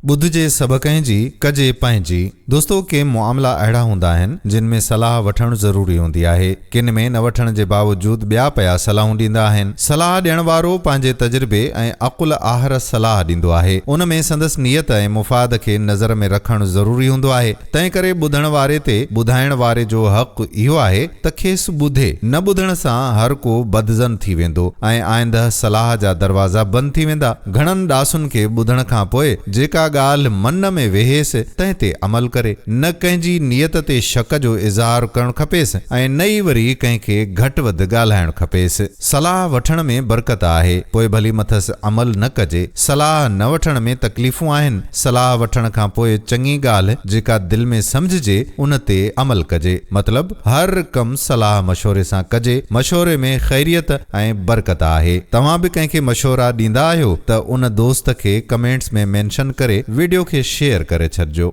ٻڌجي سڀ ڪنهن جي، ڪجي پنهنجي. دوستو ڪي معاملا اهڙا هوندا آهن، جن ۾ صلاح وٺڻ ضروري هوندي آهي. ڪن ۾ نه وٺڻ جي باوجود ٻيا پيا صلاحون ڏيندا آهن. صلاح ڏيڻ وارو پنهنجي تجربي ۽ عقل آهر صلاح ڏيندو آهي. ان ۾ سندس نيت ۽ مفاد کي نظر ۾ رکڻ ضروري هوندو آهي. تنهنڪري ٻڌڻ واري تي ٻڌائڻ واري جو حق اهو آهي ته کيس ٻڌي. نه ٻڌڻ سان هر ڪو بدظن ٿي ويندو ۽ آئنده صلاح جا دروازا بند ٿي ويندا. گهڻن ڏاسن کي ٻڌڻ کان پوء جيڪا ڳالهه من ۾ ويهيس تنهن تي عمل ڪري. نه ڪنهن جي نيت تي شڪ جو اظهار ڪرڻ کپيس ۽ نه ئي وري ڪنهن کي گهٽ وڌ ڳالهائڻ کپيس. صلاح وٺڻ ۾ برڪت آهي، پوء ڀلي مٿس عمل نه ڪجي. صلاح نه وٺڻ ۾ تڪليفون آهن. صلاح وٺڻ کان پوء چڱي ڳالهه جيڪا دل ۾ سمجهجي ان تي عمل ڪجي. مطلب هر ڪم صلاح مشوري سان ڪجي، مشوري ۾ خيريت ۽ برڪت آهي. توهان به ڪنهن کي مشورا ڏيندا آهيو ته ان دوست کي ڪمينٽس ۾ مينشن ڪري وڊيو کي شيئر ڪري ڇڏجو.